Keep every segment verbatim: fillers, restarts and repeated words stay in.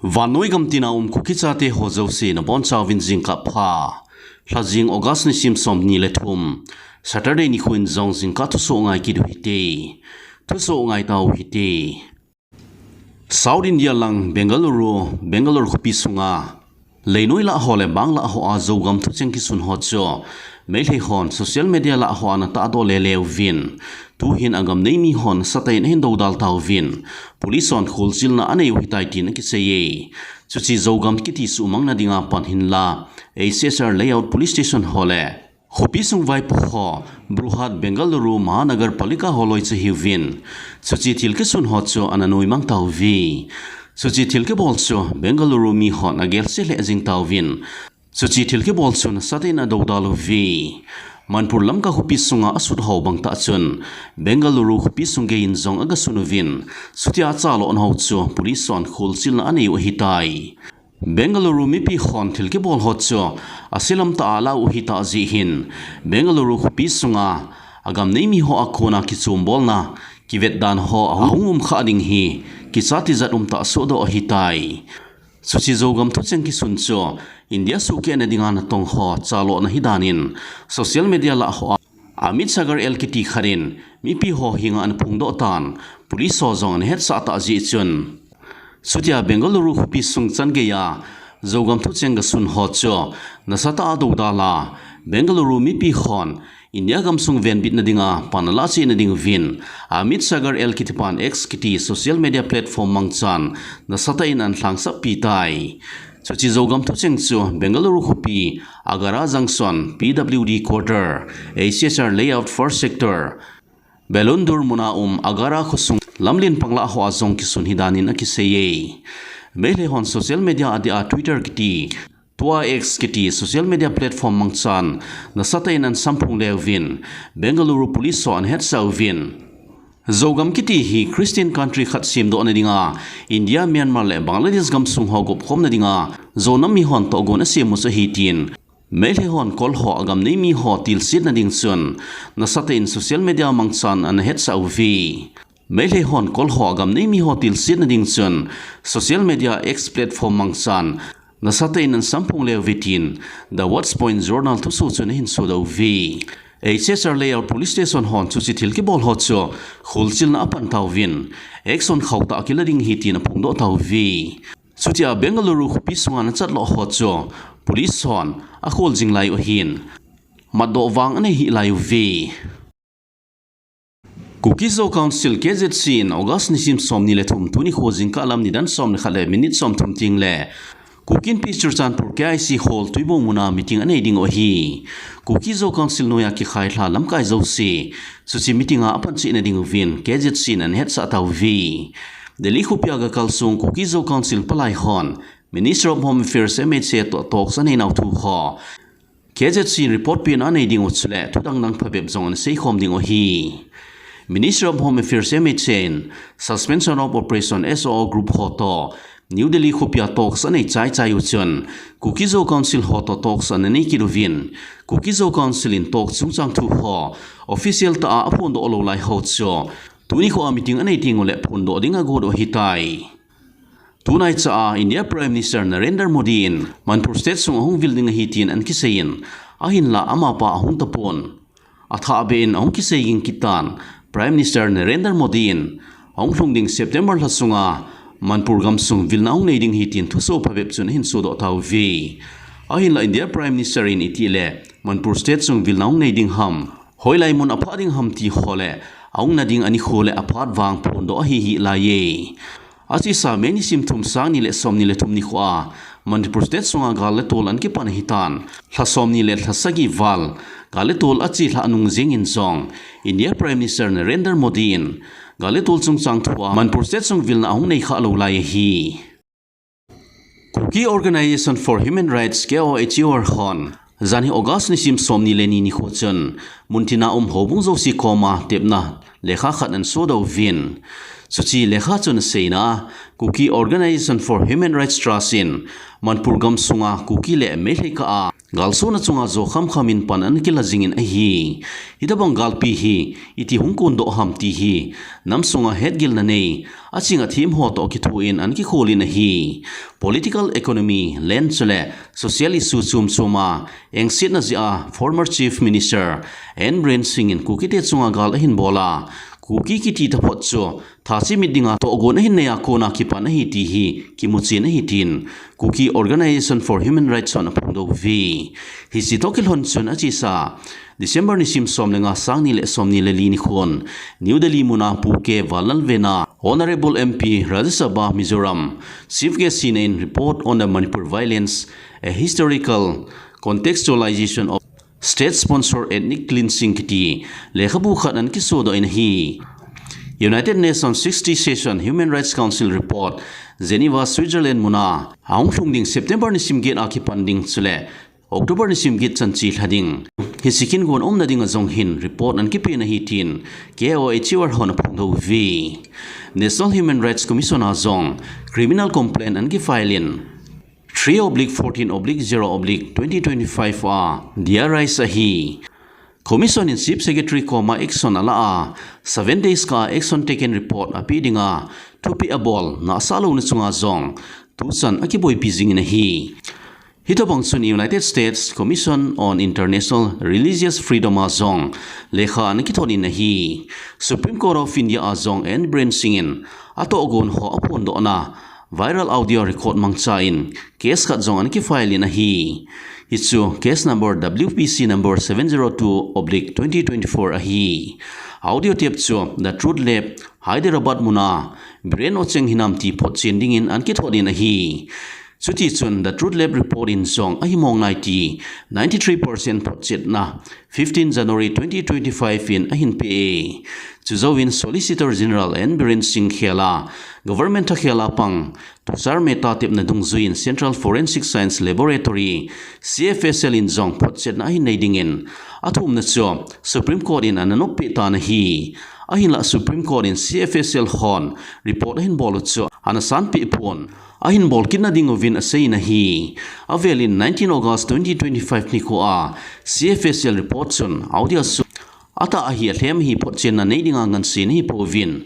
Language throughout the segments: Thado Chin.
Vannoi gam tina um Kuki chate ho jouse nabonchauvin jingkah pha. Lhajing August nisim somni le thum, Saturday nikho in jong jingkah thusoh ngai kit u hite. Thusoh ngai tau hite. South India lang Bengaluru, Bangalore khopi sunga leinoi lah ho le bang lah hoa Zogam thucheng kisun ho chu Meitei hon social media lah hoa ana tahdoh lele uvin, tuhin agam neimi hon nasatah in ahin dodal tauvin, police hon kholchilna anei u ahitai tin akiseiye. Chuche Zogam kiti suhmang nadinga pan hinla, H C S R layout police station ho le khopi sung vaipo ho, Bruhat Bengaluru Mahanagar Palika ho loi chu ahiuvin, chuche thil kisun ho chu ana noimang tauve. Chuche thil kibol chu Bengaluru mi hon agelse lheh jing tauvin, chuche thil kibol chu nasatah in adodal uve. Manipur Lamka khopi sunga asut ho bang tah chun Bengaluru khopi sung geiyin jong agasun uvin, chutia achalhahna ho chu police hon kholchilna anei u ahitai. Bengaluru mipi hon thil kibol ho chu aselam tah a alah u ahitah jeh hin, Bengaluru khopi sunga agam neimi hoa kona kichombolna, kivetdan ho ahung um khah ding hi kichat tijat umtah sohdoh ahitai. Chuche Zogam thucheng kisun chu India suhkeh nadinga natong ho chalhahna ahi danin, social media lah hoa Amit Sagar L kiti khat in mipi ho henga ana phongdoh tan, police ho jong ana hetsah tah jeh chun, chutia Bengaluru khopi sung chan geiya Zogam thucheng gasun ho chu nasatah a adodal a, Bengaluru mipi hon India gamsung venbitna dinga pan alah cheh nadiuvin, Amit Sagar L kiti pan X kiti social media platform mangchan nasatah in ana lhangsap pi tai. Chuche Zogam thucheng chu Bengaluru khopi, Agara Junction, P W D Quarter, H C S R Layout First Sector, Belundur muna um Agara khosung lamlen panglah hoa jong kisun ahi danin akiseiye. Meitei hon social media adia Twitter kiti, tua X kiti social media platform mangchan nasatah in ana samphong le uvin, Bengaluru police ho ana hetsah uvin, Zogam kiti hi Christian country khat semdoh nadinga India, Myanmar le Bangladesh gamsung ho gopkhom nadinga Zo nam mihon tohgon asem u chu ahi tin, Meitei hon kol ho agam neimi ho tilsetna ding chun nasatah in social media mangchan ana hetsah uve. Meitei hon kol ho agam neimi ho tilsetna ding chun social media X platform mangchan nasatah in ana samphong le uve tin The Watch Point Journal thusoh chun ahin sodoh uve. H C S R Layout Police Station hon chuche thil kibol ho chu kholchilna apan tauvin, action khauhtah kila ding ahi tin aphongdoh tauve. Chutia Bengaluru khopi sunga ana chatlhah ho chu police hon akhol jing lai u ahin, matdoh vang anei hih lai uve. Kuki Zo Council, K Z C in August nisim somni le thum, tuni nikho jingkah lam nidan som le khat le minute somthum teng le Kuki Inpi Churachandpur K I C Hall Tuibong muna meeting anei ding u ahi. Kuki Zo Council noiya kikhai lha lamkai jouse chuche meeting a apancheh nading uvin K Z C in ana hetsah tauve. Delhi khopia gakal sung Kuki Zo Council palai hon Ministry of Home Affairs, M H A toh talks anei nau thu ho K Z C in report pena anei ding u chule thudang dang phabep jong ana seikhom ding u ahi. Ministry of Home Affairs, M H A in Suspension of Operation, S O O group ho toh New Delhi khopia talks anei chaichai u chun Kuki Zo Council ho toh talks ana nei kit uvin, Kuki Zo Council in talks chungchang thu ho official tah a aphondoh lou lai ho chu tuni nikhoa meeting anei teng ule phondoh ding agot u ahitai. Tunaicha a India Prime Minister Narendra Modi in Manipur State sung ahung vil ding ahi tin ana kiseiyin, ahinla amapa ahung tapon, athahbeh in ahung kisei ging kit tan. Prime Minister Narendra Modi in ahung lhung ding September lha sunga Manipur gamsung vilna ahung nei ding ahi tin thusoh phabep chun ahin sodoh tauve. Ahinla India Prime Minister in itile Manipur State sung vilna ahung nei ding ham, hoilai mun aphah ding ham ti ho le ahung na ding anikho le aphat vang phondoh ahi hih laiye. Achesa May nisim thum, sang ni le somni le thum nikhoa Manipur State sunga gal le tol ana kipan ahitan, lha somni le lha sagi val gal le tol achelhah nung jengin jong India Prime Minister Narendra Modi in gal le tol chungchang thua Manipur State sung vilna ahung nei khah lou lai ahi. Kuki Organisation for Human Rights, K O H U R hon janhi August nisim somni le ni nikho chun muntina um houbung jouse koma tepna lekha khat ana sodoh uvin, chuche lekha chun aseina, Kuki Organisation for Human Rights Trust in Manipur gamsunga Kuki le Meitei kah a Galsona chunga jo khamkham in pan ana kila jingin ahi. Hitabang galpi hi iti hung kondoh ham ti hi nam sunga hetgilna nei, aching athem ho toh kithoin ana kikholin ahi. Political economy, land chule social issue chom choma engsetna jeh a former Chief Minister N Biren Singh in Kukite chunga gal ahin bol a, Kuki kiti taphot chu tha chimit dinga tohgon ahin nei a kona kipan ahi ti hi kimuchen ahi tin Kuki Organization for Human Rights hon aphongdoh uve. Hiche toh kilhon chun achesa December nisim som le nga, sang ni le som ni le li nikhon New Delhi muna Pu K Vanlalvena, Honorable M P, Rajya Sabha, Mizoram, Chief Guest hina in Report on the Manipur Violence, a Historical Contextualization of State-Sponsored Ethnic Cleansing kiti lekhabu khat ana kisodoh in ahi. United Nations sixty Session Human Rights Council Report, Geneva, Switzerland muna ahung lhung ding September nisim get a kipan ding chule October nisim get chan chelha ding. Hiche kin gon umna dinga jong hin report ana kipen ahi tin K O H U R hon aphongdoh uve. National Human Rights Commission a jong criminal complaint ana kifile in three oblique fourteen oblique zero oblique twenty twenty-five a diarise ahi. Commission in Chief Secretary koma action ala a, seven days kah a action taken report ape dinga thupeh abol nasa louna chunga jong tuchan akiboipi jingin ahi. Hitobang chun United States Commission on International Religious Freedom a jong lekha ana kithot in ahi. Supreme Court of India a jong N Biren Singh in atohgon ho aphondohna viral audio record mangcha in case khat jong ana kifile in ahi. Hichu case number W P C number seven zero two oblique twenty twenty-four ahi. Audio tape chu The Truth Lab, Hyderabad muna Biren ocheng hinam ti photchen dingin ana kithot in ahi. Chutichun The Truth Lab report in jong ahimong nai ti ninety-three percent photchetna fifteen January twenty twenty-five in ahin pe e. Chujouvin Solicitor General N Biren Singh khela government thakhela pang Tushar Mehta tepna dungjuiyin Central Forensic Science Laboratory, C F S L in jong photchetna ahin nei dingin athumna chu Supreme Court in ana noppeh tan ahi. Ahinlah Supreme Court in C F S L hon report ahin bol u chu ana sanpeh pon, ahin bol kitna ding uvin aseiyin ahi. Avelin nineteen August twenty twenty-five nikho a C F S L report chun audio chu atah ahi alhem ahi photchenna nei dinga ngansen ahi pouvin,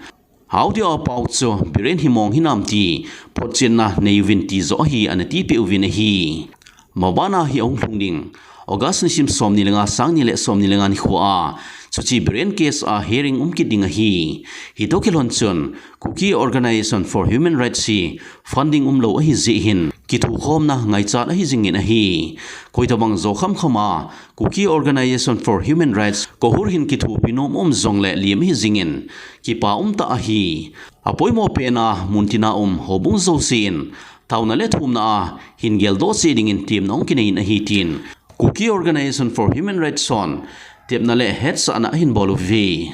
audio a pao chu Biren himong hinam ti photchenna nei uvin ti joh ahi ana tipeh uvin ahi. Mabana hi ahung lhung ding August nisim somni le nga, sangni le somni le nga nikho a chuche Biren case a hearing um kit ding ahi. Hitoh kilhon chun Kuki Organization for Human Rights hi funding umlou ahi jeh hin kithukhomna ngaichat ahi jingin ahi. Koitabang jo khamkham a Kuki Organization for Human Rights, KOHUR hin kithopi nom um jongle lem ahi jingin kipa umtah ahi. Apoimo pena muntina um houbung jousen taona le thumna a hin geldoh cheh dingin temna hung kinei in ahi tin Kuki Organization for Human Rights hon tepna le hetsahna ahin bol uve.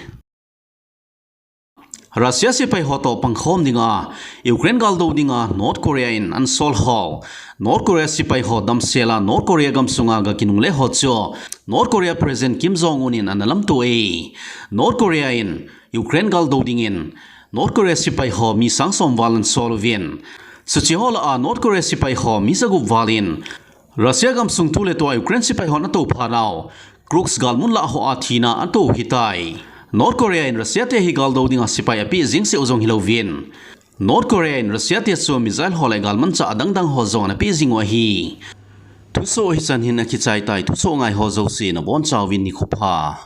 Russia sepai ho toh pangkhom dinga Ukraine galdou dinga North Korea in ana sol ho. North Korea sepai ho damsel a North Korea gamsunga ga kinungle ho chu North Korea President Kim Jong Un in ana lamto e. North Korea in Ukraine galdou dingin North Korea sepai ho mi sang som val ana sol uvin, chuche ho lah a North Korea sepai ho mi jagup val in Russia gamsung tu le tua Ukraine sepai hon atou phat nau Kursk galmun lah ho a thina atou hitai. North Korea in Russia te hi galdou dinga sepai apeh jing seh u jong hilouvin, North Korea in Russia te chu missile ho le galmanchah adangdang ho jong ana peh jing u ahi. Thusoh hichan hin akichai tai, thusoh ngai ho jouse nabonchauvin nikho pha.